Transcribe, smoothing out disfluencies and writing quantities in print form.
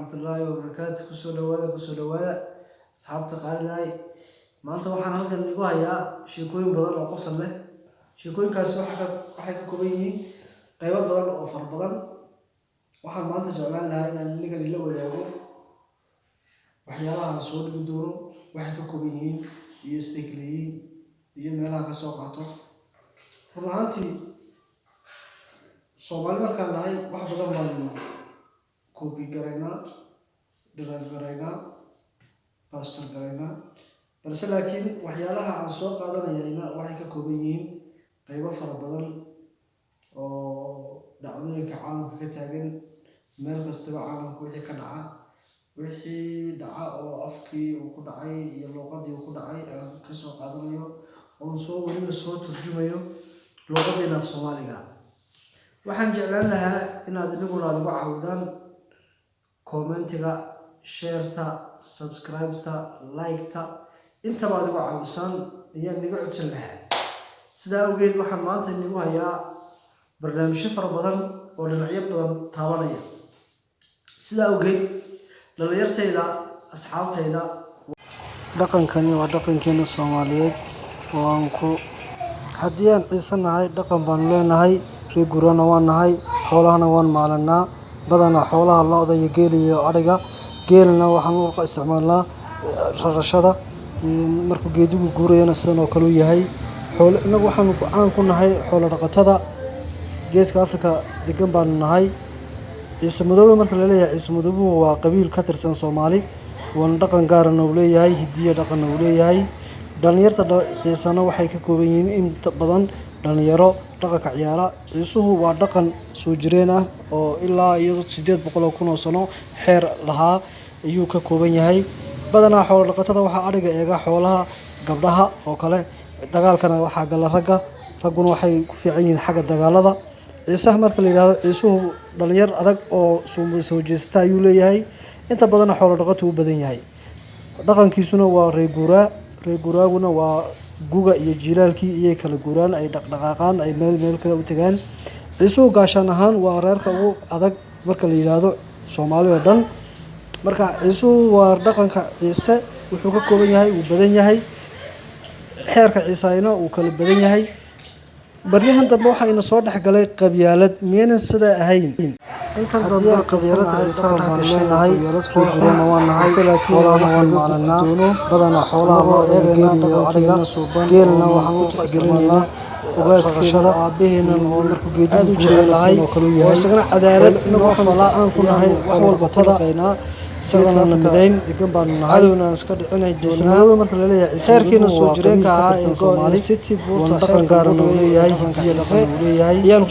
Waraxmatullaahi wabarakaatu. Kusoo dhawaada, kusoo dhawaada, asxaabta qaalidahay. Maanta waxaan halkan igu hayaa sheekooyin badan oo qosol leh. Sheekooyinkaasi waxay ka kooban yihiin qaybo badan oo fara badan. Waxaan maanta jeclaan lahaa inaan ninkan ila wadaago waxyaalaha aan soo dhigi doono, waxay ka kooban yihiin iyo siday kala yihiin iyo meelaha ka soo qaato. Run ahaantii, Soomaali markaan nahay, wax badan baanu copy garaynaa, derive garaynaa, pastor garaynaa, balse laakiin waxyaalaha aan soo qaadanayayna waxay ka kooban yihiin qaybo fara badan oo dhacdooyinka caalamka ka taagan, meel kastaba caalamka wixii ka dhaca, wixii dhaca oo afkii uu ku dhacay iyo luuqadii uu ku dhacay aan kasoo qaadanayo, oon soo weliba soo turjumayo luuqadeena af Soomaaliga. Waxaan jeclaan lahaa inaad iniguna aad igu caawidaan commentiga, shareta, subscribeta, like-ta, intaba aad igu caawisaan ayaan niga codsan lahaa. Sidaa awgeed, waxaan maanta inigu hayaa barnaamijyo fara badan oo dhinacyo badan taabanaya. Sidaa awgeed, dhalinyartayda, asxaabtayda, Dhaqankani waa dhaqankeena Soomaaliyeed oo aan ku haddii aan Ciise nahay, dhaqan baanu leenahay. Reer guurana waan nahay, xoolahana waan maalanaa, badanaa xoolaha lo'da iyo geela iyo adhiga. Geelna waxaan u isticmaalnaa rarashada markuu geedigu guurayana, sidan oo kale uu yahay. Xoolo inagu waxaanu caan ku nahay xoolo dhaqatada Geeska Afrika degan baanu nahay. Ciise Madoobe marka la leeyahay, Ciise Madoobuhu waa qabiil ka tirsan Soomaali, waana dhaqan gaarana uu leeyahay, hidiyo dhaqanna uu leeyahay. Dhalinyarta Ciisena waxay ka kooban yihiin inta badan dhalinyaro dhaqanka ciyaara. Ciisuhu waa dhaqan soo jireen ah oo ilaa iyo 800,000 oo sano xeer lahaa ayuu ka kooban yahay. Badanaa xoolo dhaqatada waxaa adhiga eega xoolaha gabdhaha oo kale, dagaalkana waxaa gala ragga. Ragguna waxay ku fiican yihiin xagga dagaalada. Ciisaha marka la yidhaahdo, Ciisuhu dhalinyar adag oo soo jeesta ayuu leeyahay. Inta badanna xoolo dhaqato u badan yahay, dhaqankiisuna waa reer guuraa. Reer guuraaguna waa guga iyo jiilaalkii iyay kala guuraan, ay dhaqdhaqaaqaan, ay meel meel kale u tagaan. Ciisuhu gaashaan ahaan waa reerka ugu adag marka la yidhaahdo Soomaali oo dhan. Marka Ciisuhu waa dhaqanka Ciise wuxuu ka kooban yahay, wuu badan yahay. Xeerka Ciisaayna wuu kala badan yahay. Baryahan dambe waxaa ina soo dhexgalay qabyaalad, miyaynan sidaa ahayn? Intan Haddii dambe aan qabyaalada qabyaalada Ciisaha dhaqan baan baan leenahay, leenahay, reer reer guurana waan nahay, balse laakiin xoolahana waxa waan laga maalanaa, gudboono badanaa xoolaha anagoo lo'da iyo eegayna geela iyo adhiga. dhaqankeena suuban Geelna oonu waxaan ku u tixgelinaynaa isticmaalnaa ugaaskeena rarashada aabaheena oo markuu geedigu aad u guurayana jecelahay sidan oo kale uu oo yahay. isagana cadaalad Inagu noo waxaan fala caan ku nahay ayaanu wax xoolo walba ku dhaqatada dhaqaynaa, Geeska isagana na Afrika midayn, degan baanu nahay. cadowna aan iska dhicinay Ciise doonaa. Madoobe marka la leeyahay, Ciise Xeerkiina Madoobuhu soo waa qabiil jireenka ka ahaa tirsan ee Soomaali, City buurta waana dhaqan xeerka gaarana ugu uu dhigay leeyahay, dhaqanka hidiyo Ciise dhaqanna uu leeyahay. ayaanu.